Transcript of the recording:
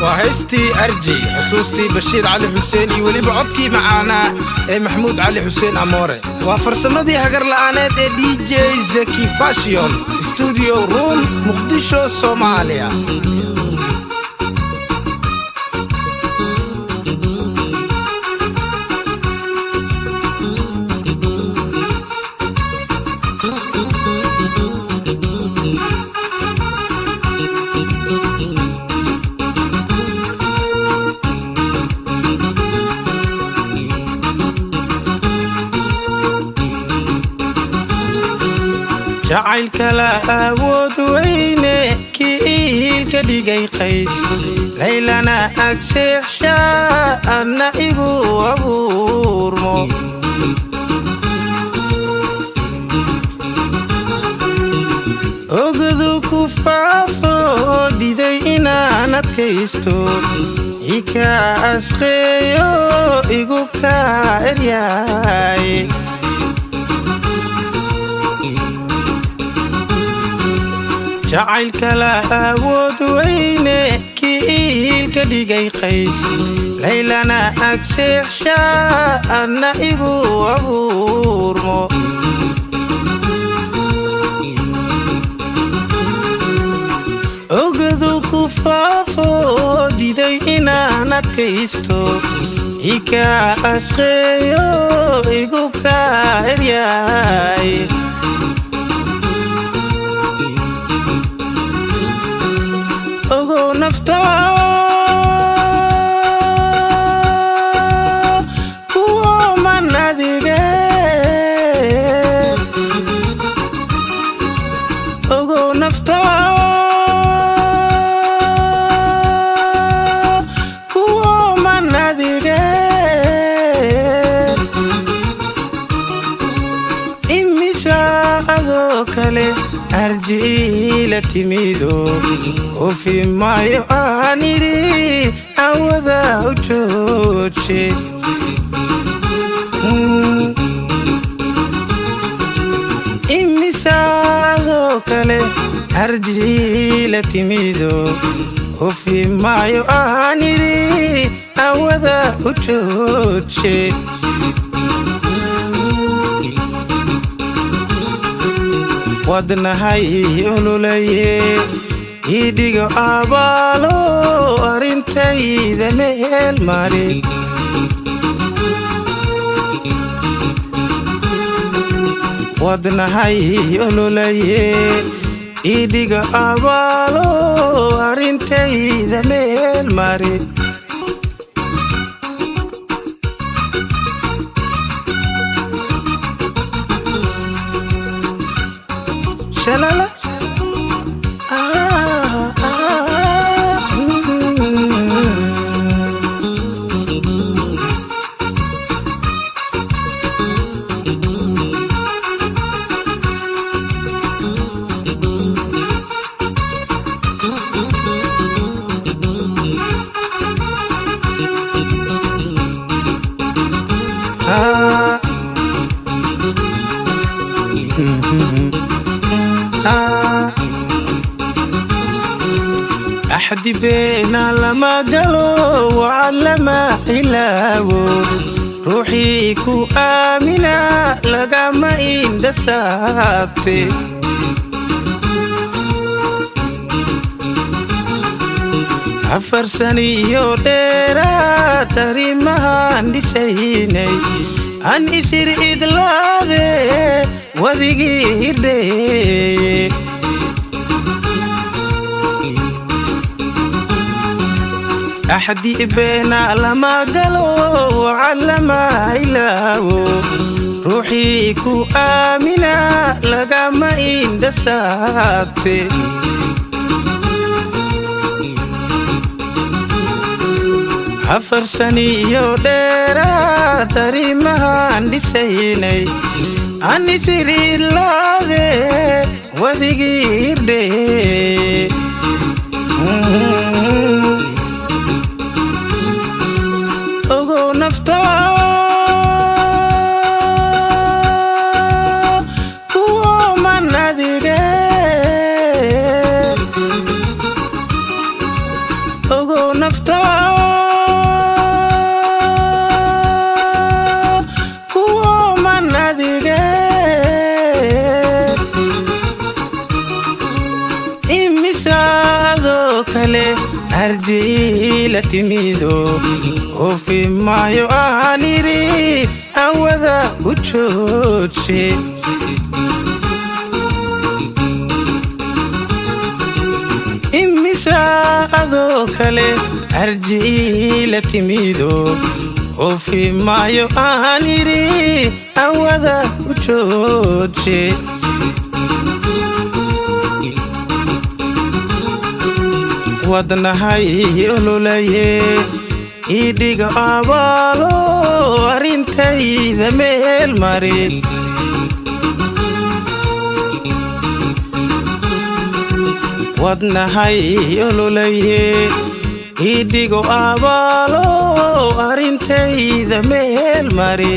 Waa heystii Arji, xusuustii Bashiir Cali Xuseen iyo weliba codkii macaanaa ee Maxamuud Cali Xuseen Amoore. Waa farsamadii hagar la'aaneed ee DJ Zaki Fashion Studio Room, Muqdisho, Soomaaliya. Jacaylka la awood weyne, kiilka dhigay Qays, Laylana ag seexshaa, adna igu abuurmo. Ogadu ku faafo, diday inaan adkaysto, ika asqeeyo, igu kaa eryaay. Jacaylka la awood weyne, kiilka dhigay Qays, Laylana ag seexshaa, adna igu abuurmo. Ogadu ku faafo, diday inaan adkaysto, ika asqeeyo, igu kaa eryaay. Ogow nafta kuwoman adige, ogow nafta kuwoman adige. Imisa adoo kale arjiila timido, ofi maayo aan idhi, awada u jooje. Imisa adoo kale arjiila timido, ofi maayo aan idhi, awada u jooje. Wadnahay ololaye, idhigo abaalo, arrintayda meel mari. Wadnahay ololaye, idhigo abaalo, arrintayda meel mari. Shalala. Ah, ah, mm. Ah. Ah. Axdi beena lama galo, wacad lama ilaawo. Ruuxii ku aamina lagama indhasaabte. 4 saniyo dheeraad arrimahaan dhisaynay, an isir idlaade, wadigii hirdheeye. Axdi beena lama galo, wacad lama ilaawo. Ruuxii ku aamina lagama indhasaabte. 4 saniyo dheeraad arrimahaan dhisaynay, an isir idlaade, wadigii hirdheeye. Ogow nafta kuwoman adige, ogow nafta. adoo kale arjiila timido, oofi maayo aan idhi, awada u jooje. Imisa adoo kale arjiila timido, oofi maayo aan idhi, awada u jooje. Wadnahay ololaye, idhiga abaalo, arrintayda meel mari. Wadnahay ololaye, idhigo abaalo, arrintayda meel mari.